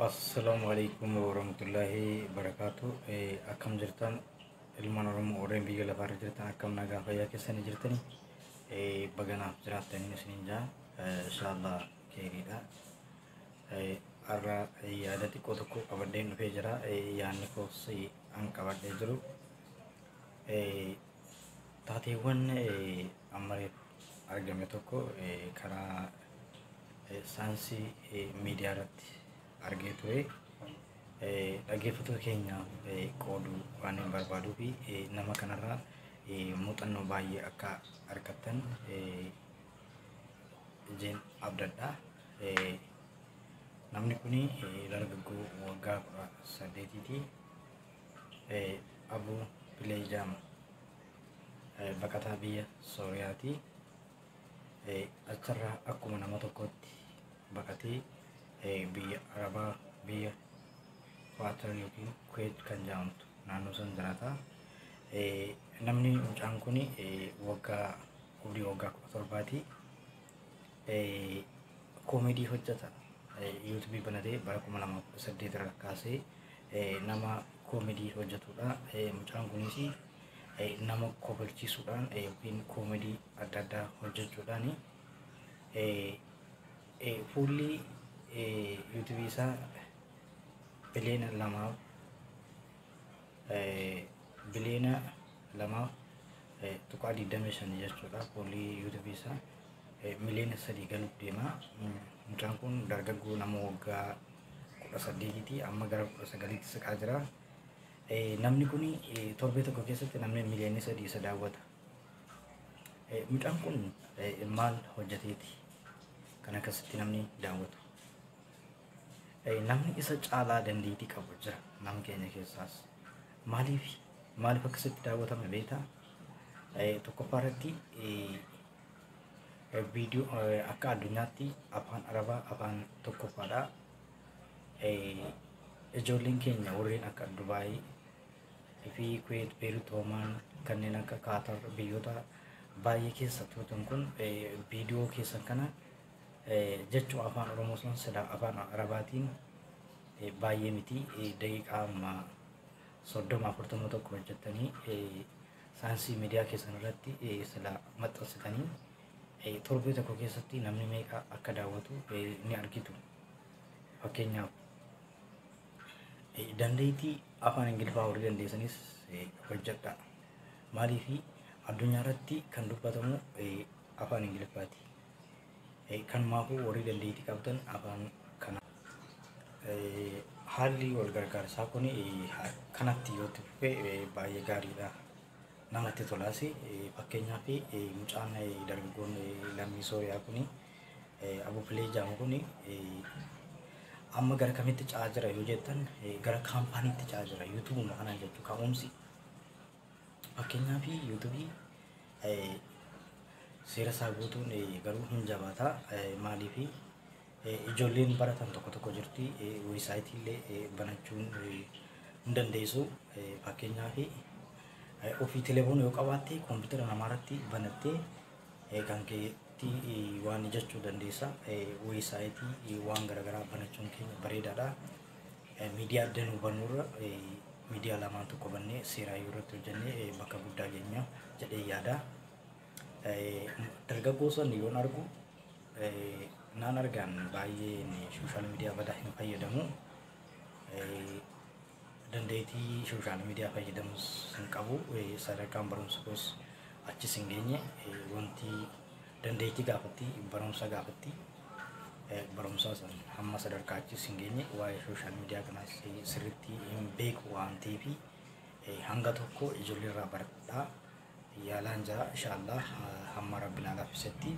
Assalaamu alaikum warahmatullaahi barakaatu. Akkam jirtan ilmaan Oromoo warreen biyya lafaarra jirtan, akkam nagaa fayyaa keessanii jirtani? Baganaaf jiraattanii isiniin jaa, inshaallah keeriidha. Har'a yaada xiqqoo tokko qabadheen dhufee jira. Yaadni koos an qabadhee jiru taateewwan amma argame tokko karaa saayinsii miidiyaa irratti argee ture. Dhaggeeffattoota keenyaaf qooduu waan hin barbaaduu fi nama kanarraa muuxannoo baay'ee akka argattan jeen abdadha. Namni kun dargaggoo waggaa 18ti. Abuu Pilee jedhama. Baqataa biyya Sooriyaati. Achirraa akkuma nama tokkotti baqatee biyya Arabaa, biyya Kwaatar yookiin Kuweet kan jedhamtu naannoo san jiraata. Namni mucaan kun waggaa umrii waggaa 17ti. Koomedii hojjeta. Yuutuubii banatee bara 2018 irraa kaasee nama koomedii hojjetudha. Mucaan kunis nama kofalchiisuudhaan yookiin koomedii adda addaa hojjechuudhaan fuulli yuutuubii isaa biliyoona lamaaf 2.25 biliyoona jechuudha. Fuulli yuutuubii isaa miliyoona 3 galuuf deema. Mucaan kun dargaggoo nama waggaa 18ti, amma gara 19tti siqaa jira. Namni kun torbee tokko keessatti namni miliyoonni 3 isa daawwata. Mucaan kun maal hojjeteeti kan akkasitti namni daawwatu? Namni isa caalaa dandeettii qabu jira nama keenya keessaas. Maaliif akkasitti daawwatame beektaa? Tokkoffaa irratti, viidiyoo akka addunyaatti afaan Arabaa afaan tokkoffaadha. Ijoolleen keenya warreen akka Dubaayii fi Kuweet, Beerut, Omaan, kanneen akka Kaatar, biyyoota baay'ee keessa turtan kun viidiyoo keessan kana jechuu afaan Oromoo sun sila afaan Arabaatiin baay'ee miti, daqiiqaa amma 30 41 hojjettanii saayinsii miidiyaa keessan irratti sila maxxansitanii torbee tokko keessatti namni meeqa akka daawwatu ni argitu. Fakkeenyaaf, dandeettii afaan Ingiliffaa warri dandeessanis hojjedha. Maaliif? Addunyaa irratti kan dubbatamu afaan Ingiliffaati. Kanumaafuu warri dandeettii qabdan afaan kana. Haalli wal gargaarsaa kun kanatti yoo itti fufe baay'ee gaariidha. Namatti tolas. Fakkeenyaaf, mucaan dargaggoon lammii Sooriyaa kun, Abuu Pilee jedhamu kun, amma gara kamitti ca'aa jira yoo jettan, gara kaampaaniitti ca'aa jira yuutuubuma kanaan jechuu ka'umsi. Fakkeenyaaf, yuutuubii seera isaa guutuun garuu hin jabaata. Maaliif? Ijoolleen baratan tokko tokko jirti, weebsaayitii illee banachuun hin dandeessu. Fakkeenyaaf, ofii telefoona yoo qabaatte koompitara namaarratti banattee kan keetti waan jechuu dandeessa. Weebsaayitii waan garaagaraa banachuun keenya bareedaadha. Miidiyaa danuu banuurra miidiyaa lamaan tokko bannee seeraa yoo irratti hojjennee bakka guddaa geenya jedhee yaada. Dargaggoo san yoon argu naan argaan baay'een social media badaa hin fayyadamu. Dandeettii social media fayyadamus hin qabu. Sadarkaan barumsa koos achis hin geenye. Wanti dandeettii gaafatti, barumsa gaafatti. Barumsa san hamma sadarkaa achis hin geenye, waa'ee social media kanaas sirriitti hin beeku waan ta'eef hanga tokko ijoollee irraa baradhaa yaalaan jira, inshaallah hamma rabbi naa laaffisetti.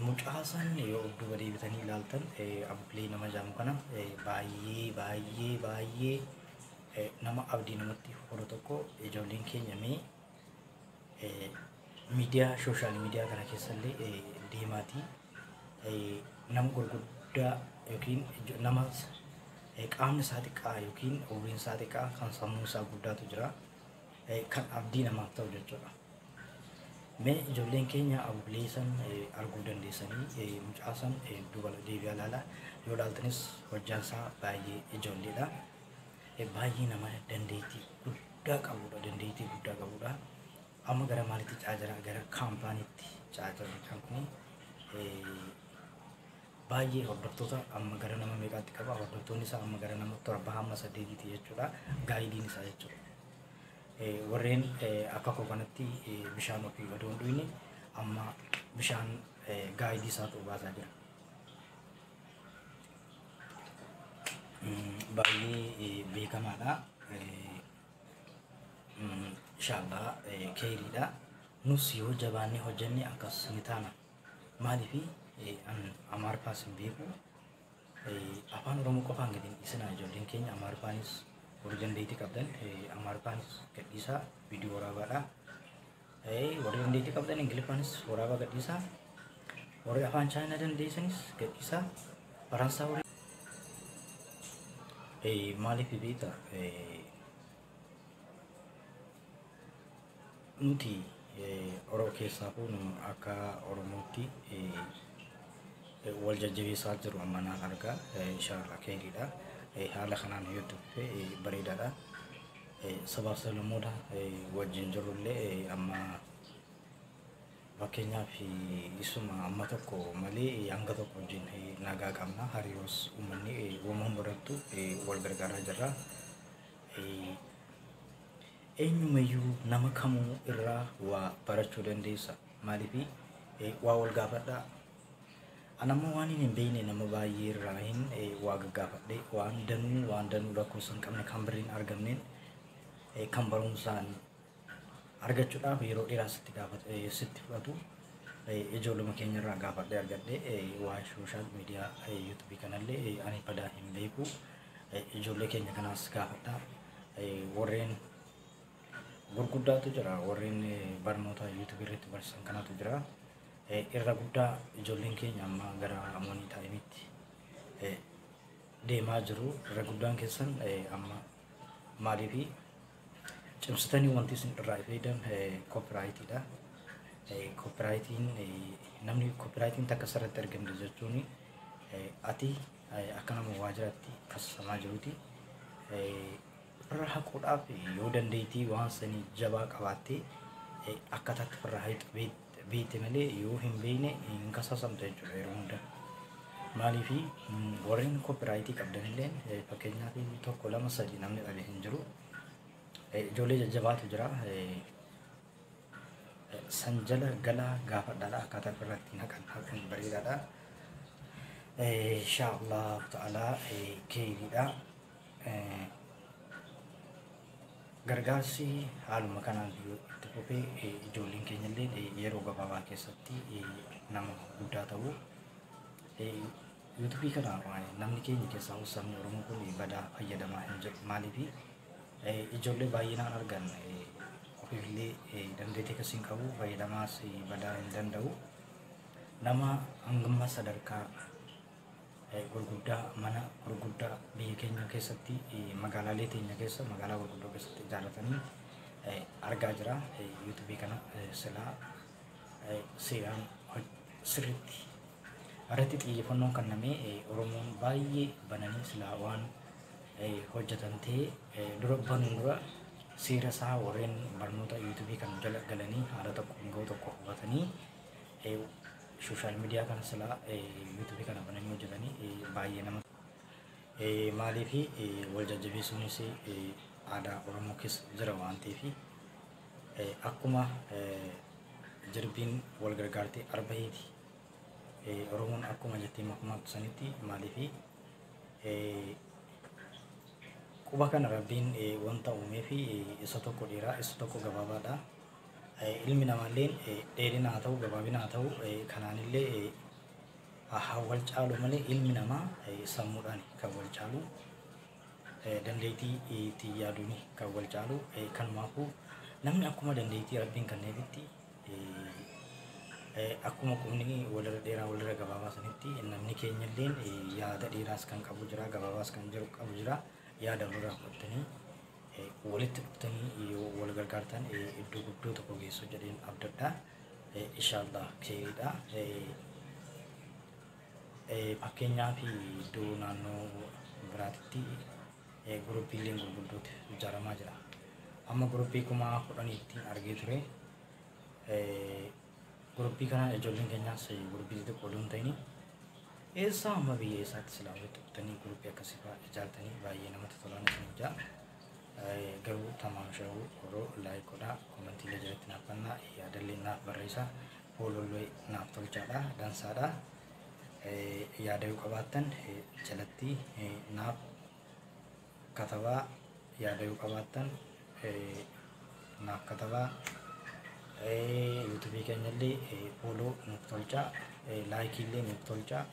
Mucaa san yoo of duuba deebitanii ilaaltan, Abupilee nama jedhamu kana, baay'ee baay'ee baay'ee nama abdii namatti horu tokko. Ijoolleen keenya mee miidiyaa social media kana keessallee deemaatii nama gurguddaa yookiin nama qaamni isaa xiqqaa yookiin umriin isaa xiqqaa kan sammuu isaa guddaatu jira, kan abdii namaaf ta'u jechuudha. Mee ijoolleen keenya abubilee san arguu dandeessanii, mucaa san duuba deebi'aa ilaalaa. Yoo ilaaltanis hojjaan isaa baay'ee ijoolleedha. Baay'ee nama dandeettii guddaa qabudha. Dandeettii guddaa qabudha. Amma gara maalitti ce'aa jira? Gara kaampaaniitti ce'aa jira mucaan kuni. Baay'ee hordoftoota amma gara nama meeqaatti qaba? Hordoftoonni isaa amma gara nama 7 hamma 8ti jechuudha. Guideiin isaa jechuudha. Warreen akka koo kanatti bishaan ofii odoo hin dhuyne amma bishaan guideii isaatu baasaa jira. Baay'ee beekamaadha. Inshaallah keeriidha. Nus yoo jabaannee hojjenne akkas ni taana. Maaliif Amaariffaas hin beeku. Afaan Oromoo qofaan gadi hin dhiisinaa ijoolleen keenya, Amaariffaanis warri dandeettii qabdan Amaariffaanis gadhiisaa, viidiyoo waraabaadha. Warri dandeettii qabdan Ingiliffaanis waraabaa gadhiisaa. Warri afaan Chaayinaa dandeessanis gadhiisaa. Faransaa warri maaliif beektaa, nuti Oromoo keessaafuu nu akka Oromootti wal jajjabeessaa jiru amma naan argaa. Inshaallah keeriidha. Haala kanaan yoo itti fufe bareedaadha. Sabaaf sablammoota wajjin jirrullee amma fakkeenyaaf isuma amma tokko malee hanga tokko wajjin nagaa qabna. Hariiroos uummanni uumama hundarrattu wal gargaaraa jirra. Eenyumayyuu nama kamuu irraa waa barachuu dandeessa. Maaliif waa wal gaafadhaa. Ani ammoo waan hin beekne nama baay'ee irraa hin waa gaggaafadhe, waan danuu lakkoofsa hin qabne kan birriin argamneen, kan barumsaan argachuudhaaf yeroo dheeraa sitti gaafatu sitti fudhatu ijoolluma keenya irraa gaafadhee argadhe. Waa social media YouTubeii kanallee ani badaa hin beeku. Ijoollee keenya kanaas gaafadhaa. Warreen gurguddaatu jira, warreen barnoota YouTubeii irratti barsiisan kanatu jira. Irra guddaa ijoolleen keenya amma gara money timeitti deemaa jiru. Irra guddaan keessan amma maaliifi cimsitanii wanti isin irraa fayyadaman copyrightiidha. Copyrightiin, namni copyrightiin takka sirratti argamte jechuun ati akka nama waajjiratti kasasamaa jiruuti. Ofirra haquudhaaf yoo dandeettii waan sanii jabaa qabaattee akkaataatti ofirraa haqxu beekte malee, yoo hin beekne hin kasasamtu jechuudha yeroo hunda. Maaliifi warreen copyrightii qabdanillee, fakkeenyaaf tokko, lama, sadi namni dhabe hin jiru. Ijoollee jajjabaatu jira. San jala galaa gaafadhaadha, akkaataa ofirraa ittiin haqan haqan bareedaadha. Inshaallah ta'ala keeriidha. Gargaarsi haaluma kanaan yoo itti fufee ijoolleen keenya illee yeroo gabaabaa keessatti nama guddaa ta'u. YouTubeii kana namni keenya keessaa sabni Oromoo kun badaa fayyadamaa hin jiru. Maaliif ijoollee baay'inaan argan ofiifillee dandeettii akkasii hin qabu, fayyadamaas badaa hin danda'u. Nama hangummaa sadarkaa gurguddaa, mana gurguddaa biyya keenya keessatti, magaalaalee teenya keessa, magaalaa gurguddoo keessatti ijaarratanii argaa jira. YouTubeii kana silaa seeraan sirriitti irratti xiyyeeffannoon kennamee Oromoon baay'ee bananii silaa waan hojjetan ta'ee, dura banuun dura seera isaa warreen barnoota YouTubeii kan jala galanii haala tokko ga'u tokko hubatanii social media kana silaa YouTubeii kana bananii hojjetanii baay'ee nama. Maaliif wal jajjabeessuunis aadaa Oromoo keessa jira waan ta'eef, akkuma jirbiin wal gargaartee arba hiiti. Oromoon akkuma jettee makmaaktu sanitti, maaliif quba kana Rabbiin wanta uumee fi isa tokko dheeraa, isa tokko gabaabaadha. Ilmi namaallee dheerina haa ta'u, gabaabina haa ta'u, kanaanillee haa wal caalu malee, ilmi namaa sammuudhaan kan wal caalu, dandeettii ittiin yaaduun kan wal caalu. Kanumaafuu namni akkuma dandeettii Rabbiin kenneefitti, akkuma qubni walirra dheeraa walirra gabaabaa sanitti, namni keenya illee yaada dheeraas kan qabu jira, gabaabaas kan jiru qabu jira. Yaada walirraa fudhatanii walitti dhuftanii yoo wal gargaartan iddoo guddoo tokko geessu jedheen abdadha. Inshaallah keeriidha. Fakkeenyaaf iddoo naannoo biraatitti guruppiileen gurguddootu ijaaramaa jira. Amma guruppii 10,000tti argee ture. Guruppii kana ijoolleen keenyaas guruppii xixiqqoo hin ta'in eessaa amma biyya eessaatti silaa walitti dhuftanii guruppii akkasii fa'aa ijaartanii baay'ee namatti tolaan isin ijaa. Garuu tamaam shawuu yeroo like godhaa, koomentiilee jalatti naaf kennaa, yaadallee naaf barreessaa, foolollee naaf tolchaadha, dansaadha. Yaada yoo qabaattan jalatti naaf katabaa, yaada yoo qabaattan naaf katabaa. Yuutuubii keenyallee follow nuuf tolchaa, laayikiillee nuuf tolchaa.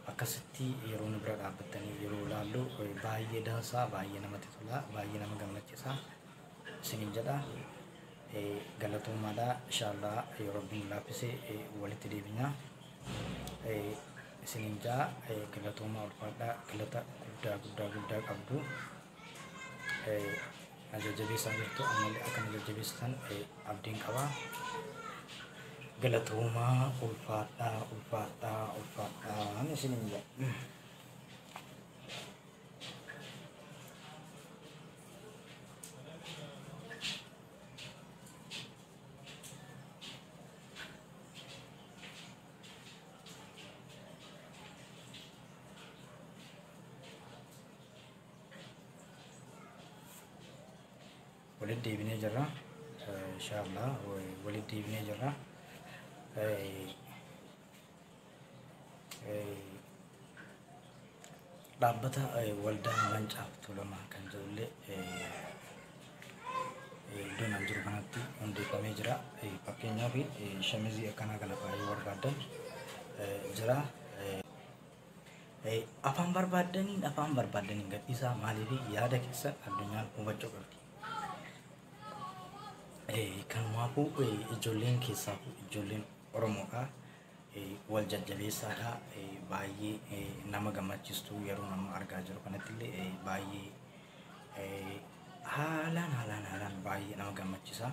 Akkasitti yeroo nu bira dhaabbattanii yeroo ilaallu baay'ee dansaa, baay'ee namatti tola, baay'ee nama gammachiisa isiniin jedha. Galatoomaadha. Inshaallah yoo Rabbiin laaffise walitti deebina isiniin jedha. Galatoomaa, ulfaadhaa, galata guddaa guddaa guddaa qabdu. Na jajjabeessaa jirtu, ammallee akka na jajjabeessitan abdiin qaba. Galatoomaa, ulfaadhaa, ulfaadhaa, ulfaadhaa isiniin jedha. Walitti deebinee jirra. Inshaallah walitti deebinee jirra. Dhaabbata Waldaa Mancaaf Tuulamaa kan jedhullee iddoo naan jiru kanatti hundeeffamee jira. Fakkeenyaaf shamizii akkanaa kana fa'aa yoo barbaaddan jira. Afaan barbaaddaniin gadhiisaa, maaliif yaada keessan addunyaan hubachuu qabdi. Kanumaafuu ijoolleen keessaafuu ijoolleen Oromoodha. Wal jajjabeessaadha. Baay'ee nama gammachiistu, yeroo nama argaa jiru kanatti illee baay'ee haalaan haalaan haalaan baay'ee nama gammachiisa.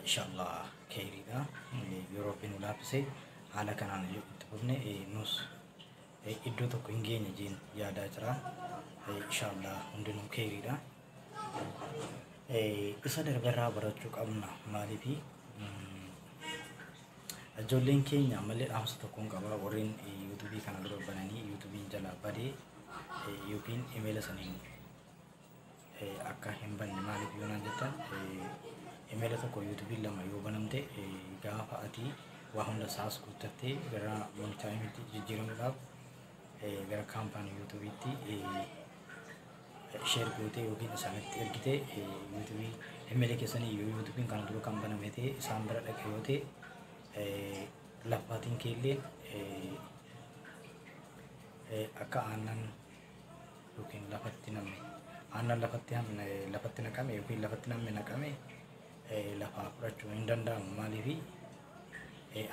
Inshaallah keeriidha. Yeroo Rabbi nu laaffise haala kanaan yoo itti fufne nus iddoo tokko hin geenye jeen yaadaa jira. Inshaallah hundinuu keeriidha. Isa darberraa barachuu qabna, maaliifi ijoolleen keenya ammallee dhaamsa tokkoon qaba, warreen yuutuubii kana dura bananii yuutuubiin jalaa badee yookiin imeela saniin akka hin banne. Maaliif yoo naan jettan, imeela tokko yuutuubiin lama yoo banamte, gaafa ati waa hunda saas guuttattee gara monitaayimitti jijjiiramuudhaaf gara kaampaanii yuutuubiitti share gootee yookiin isaanitti ergitee, yuutuubii imeela keessanii yoo yuutuubiin kana dura kan baname ta'e isaan bira dhaqe yoo ta'e, laffaatiin keellee akka aannan yookiin lafatti namne, aannan lafatti hamne, lafatti naqame yookiin lafatti namne naqame lafaa fudhachuu hin danda'amu. Maaliifi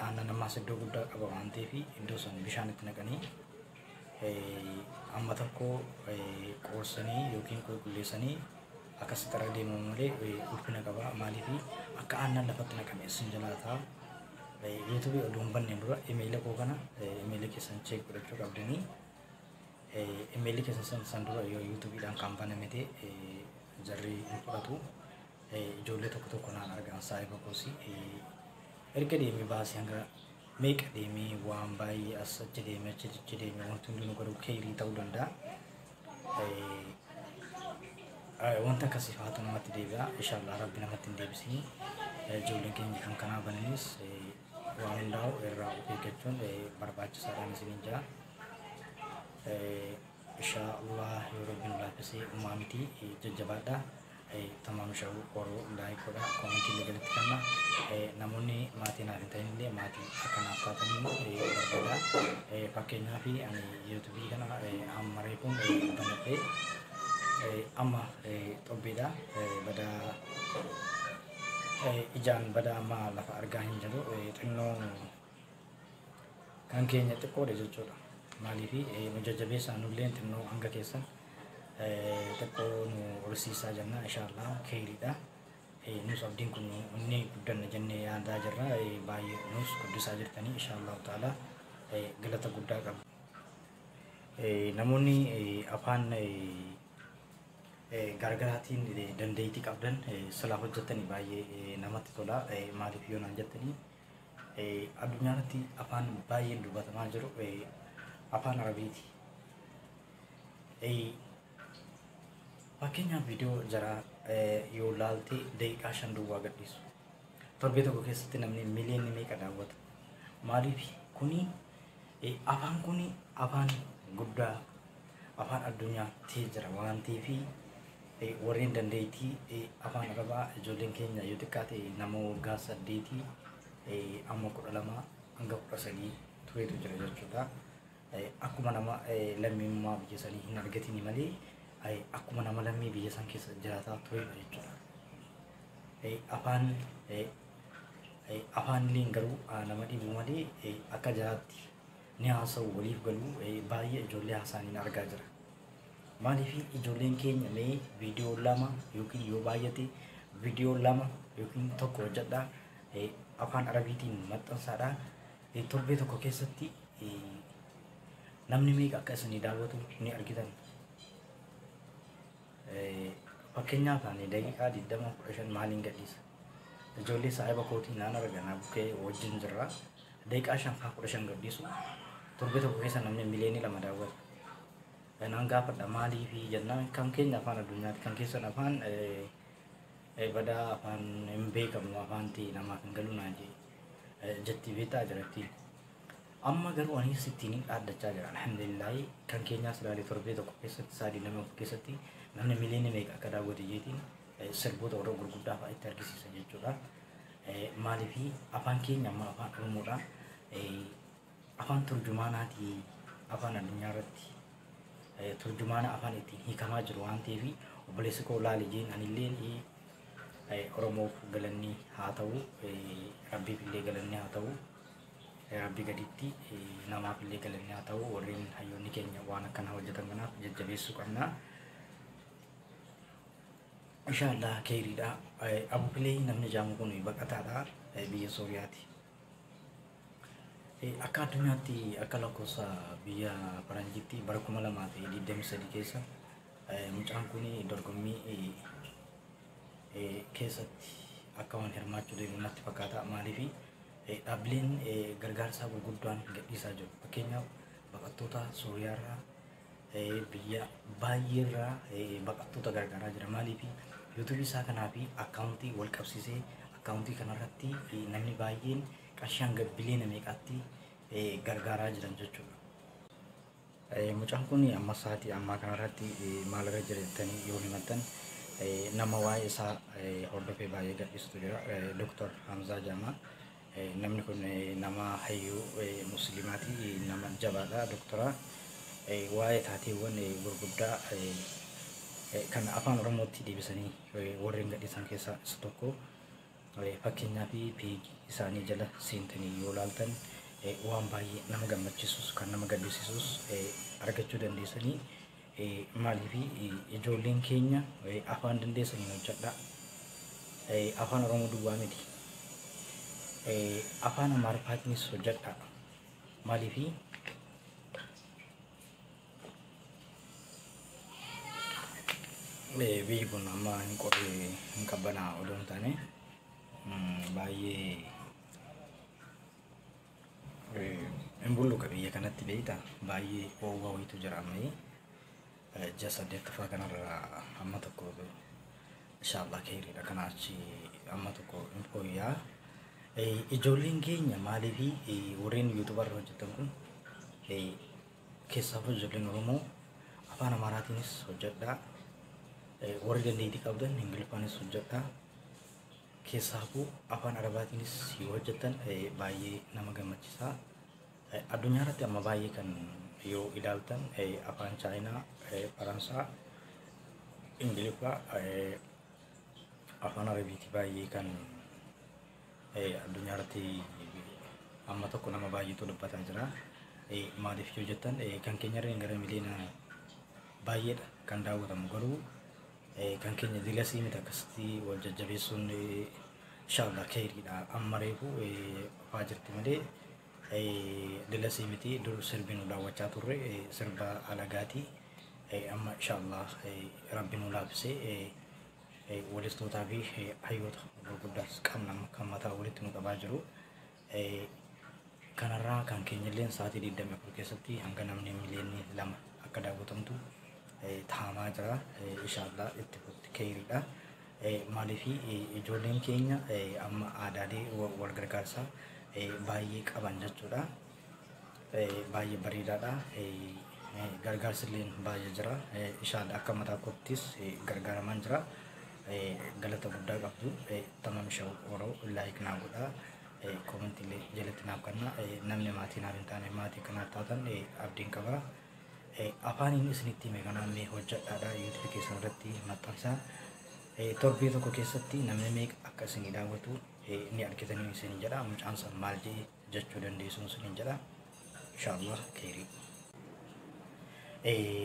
aannan ammaas iddoo guddaa qaba waan ta'eef, iddoo san bishaan itti naqanii amma tokko qoorsanii yookiin qulqulleessanii akkasitti irra deemamu malee ulfina qaba. Maaliifi akka aannan lafatti naqame isin jalaa ta'a. Yuutuubii oduu hin banneen dura imeela koo kana, imeela keessan check godhachuu qabdanii. Imeelli keessan san dura yoo yuutuubiidhaan kan baname ta'e jarri hin fudhatu. Ijoollee tokko tokko naan argan, saayiba koosii erga deemee baasee hanga meeqa deemee waan baay'ee as achi deemee achi achi deemee, wanti hundinuu garuu keerii ta'uu danda'a. Wanta akkasii faatu namatti deebi'a. Inshaallah Rabbi namatti hin deebisini. Ijoolleen keenya kan kanaa bananis waa hundaa'u irraa of eeggachuun barbaachisaadhaan isiniin jira. Inshaallah yoo Rabbi nu laaffisee uumaa miti, jajjabaadha. Tamaam shawuu qoruu like godha, koomentii illee jalatti kenna. Namoonni maatii naaf hin ta'in illee maatii akka naaf taatanii barbaada. Fakkeenyaaf ani yuutuubii kana amma reefuun banadhee amma xobbeedha. Badaa ijaan badaa amma lafa argaa hin jiru. Xinnoo kan keenya xiqqoodha jechuudha. Maaliif nu jajjabeessaa, nulleen xinnoo hanga keessan xiqqoo nu horsiisaa jenna, inshaallah keeriidha. Nus abdiin kun inni guddanna jennee yaadaa jirra. Baay'ee nus guddisaa jirtanii, inshaallahu ta'ala galata guddaa qaba. Namoonni afaan garaagaraatiin dandeettii qabdan silaa hojjetanii baay'ee namatti tola. Maaliif yoo naan jettanii, addunyaa irratti afaan baay'een dubbatamaa jiru afaan Arabiiti. Fakkeenyaaf, viidiyoo jaraa yoo laalte, daqiiqaa 5 duwwaa gadhiisu. Torbee tokko keessatti namni miliyoonni meeqa daawwata? Maaliif kuni afaan kuni afaan guddaa, afaan addunyaa ta'ee jira waan ta'eef, warreen dandeettii afaan Arabaa, ijoolleen keenya yoo xiqqaate nama waggaa 8 amma 12 hanga 13 turetu jira jechuudha. Akkuma nama lammummaa biyya sanii hin argatini malee, akkuma nama lammii biyya san keessa jiraataa turedha jechuudha. Afaan illee garuu nama dhibu malee, akka jiraatti ni haasa'u, waliif galuu, baay'ee ijoollee haasa'anii argaa jira. Maaliif ijoolleen keenya mee viidiyoo lama yookiin yoo baay'ate viidiyoo lama yookiin tokko hojjedhaa, afaan Arabiitiin maxxansaadha. Torbee tokko keessatti namni meeqa akka isinii daawwatu ni argitan. Fakkeenyaaf, ani daqiiqaa 20, 15 maaliin gadhiisa? Ijoollee saahiba kootii naan arga, na bukkee wajjin jirra. Daqiiqaa 5 faa 15 gadhiisu. Torbee tokko keessa namni miliyoonii 2 daawwata. Naan gaafadha, maaliifi jennaan, kan keenya afaan addunyaati, kan keessan afaan badaa, afaan hin beekamu, afaan ta'e namaaf hin galu naan jee jetti beektaa jiratti. Amma garuu anis ittiin dhaaddachaa jira. Alhamdulillahi, kan keenyaas ilaalee torbee tokko keessatti, sa'aatii 2 keessatti namni miliyoona meeqa akka daawwate jeetiin sirboota warra gurguddaa fa'aa itti argisiisa jechuudha. Maaliifi afaan keenya amma afaan Oromoodha. Afaan turjumaanaati, afaan addunyaa irratti turjumaana afaan ittiin hiikamaa jiru waan ta'eef, obboleessi koo laali jeen. Anillee Oromoof galanni haa ta'u, Rabbiif illee galanni haa ta'u, Rabbii gaditti namaaf illee galanni haa ta'u. Warreen hayyoonni keenya waan akkanaa hojjetan kanaaf jajjabeessuu qabna. Inshaallah keeriidha. Abubilee namni jaamu kun baqataadha, biyya Sooriyaati. Akka addunyaatti, akka lakkoofsa biyya Faranjiitti, bara 2023 keessa mucaan kun dorgommii keessatti akka waan hirmaachuu deemu natti fakkaata. Maaliif dhaabbileen gargaarsaa gurguddaan gadhiisaa jiru. Fakkeenyaaf, baqattoota Sooriyaarraa, biyya baay'eerraa baqattoota gargaaraa jira. Maaliif yuutuubii isaa kanaa fi akkaawuntii wal qabsiisee, akkaawuntii kanarratti namni baay'een qarshii hanga biliyoona meeqaatti gargaaraa jiran jechuudha. Mucaan kun amma sa'aatii ammaa kanarratti maalirra jira jettanii yoo himattan, nama waa'ee isaa hordofee baay'ee gadhiistu jira. Dr. Hamzaa jedhama. Namni kun nama hayyuu musliimaati. Nama jabaadha. Doktora waa'ee taateewwan gurguddaa kan afaan Oromootti deebisanii warreen gadhiisan keessaa isa tokko. Fakkeenyaaf, peejii isaanii jala seentanii yoo ilaaltan, waan baay'ee nama gammachiisus kan nama gaddisiisus argachuu dandeessanii. Maaliif ijoolleen keenya afaan dandeessaniin hojjedhaa. Afaan Oromoo duwwaa miti. Afaan Amaariffaatiinis hojjedhaa. Maaliif biyyi kun amma hin qorre, hin qabbanaa odoo hin taane, baay'ee hin bulluqa biyya kanatti, beektaa, baay'ee oowwaa wayitu jira. Ammayii ji'a saddeettaffaa kanarra amma tokko inshaallah keeriidha, kana achi amma tokko hin fooyya'a. Ijoolleen keenya, maaliif warreen yuutuubarra hojjetan kun, keessaafuu ijoolleen Oromoo, afaan Amaaraatiinis hojjedhaa. Warri dandeettii qabdan Ingiliffaanis hojjedhaa. Keessaafuu afaan Arabaatiinis yoo hojjettan baay'ee nama gammachiisa. Addunyaa irratti amma baay'ee kan yoo ilaaltan afaan Chaayinaa, Faransaa, Ingiliffaa, afaan Arabiiti baay'ee kan addunyaa irratti amma tokko nama baay'eetu dubbataa jira. Maaliif yoo jettan, kan keenyarra gara miliyoona baay'eedha kan daawwatamu, garuu Kan keenya dilasii miti akkasitti wal jajjabeessuun inshallah keeriidha. Amma reefu dhufaa jirti malee dilasii miti. Dur sirbi nu daawwachaa turre sirba alagaati. Amma inshallah rabbi nu laaffisee walistootaa fi hayyoota gurguddaas qabna kan mataa walitti nu qabaa jiru. Kanarraa kan keenyalleen sa'aatii 24 keessatti hanga namni miliyoonni 2 akka daawwatamtu taamaa jira. Inshallah itti fufti keeriidha. Maaliif ijoolleen keenya amma aadaalee wal gargaarsaa baay'ee qaban jechuudha. Baay'ee bareedaadha. Gargaarsi illee baay'ee jira. Inshallah akka mataa koottis gargaaramaan jira. Galata guddaa qabdu. Tamam Shaw Oroo like naa godhaa. Koomentii illee jalatti naaf kenna. Namni maatii naaf hin taane maatii kanaaf taatan abdiin qaba. Afaaniin isinitti hime kanaan mee hojjedhaadha. YouTube keessan irratti maxxansaa. Torbee tokko keessatti namni meeqa akka isinii daawwatu ni argitanii isin jedha. Mucaan san maal jedhe jechuu dandeessuun isin jedha. Inshallah keerii.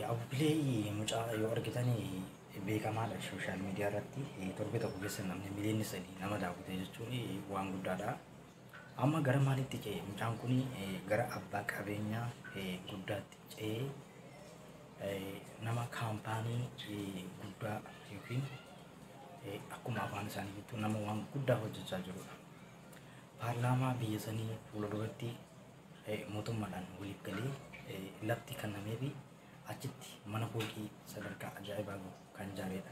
Abubilee mucaa yoo argitanii beekamaadha sooshaal miidiyaa irratti. Torbee tokko keessa namni miliyoonni 3 nama daawwate jechuun waan guddaadha. Amma gara maalitti ce'e mucaan kun? Gara abbaa qabeenyaa guddaatti ce'ee nama kaampaanii guddaa yookiin akkuma afaan isaanii jettu nama waan guddaa hojjechaa jirudha. Paarlaamaa biyya sanii fuula duratti mootummaadhaan waliif galee lafti kennameefi achitti mana fooqii sadarkaa ajaa'ibaa gahu kan ijaaredha.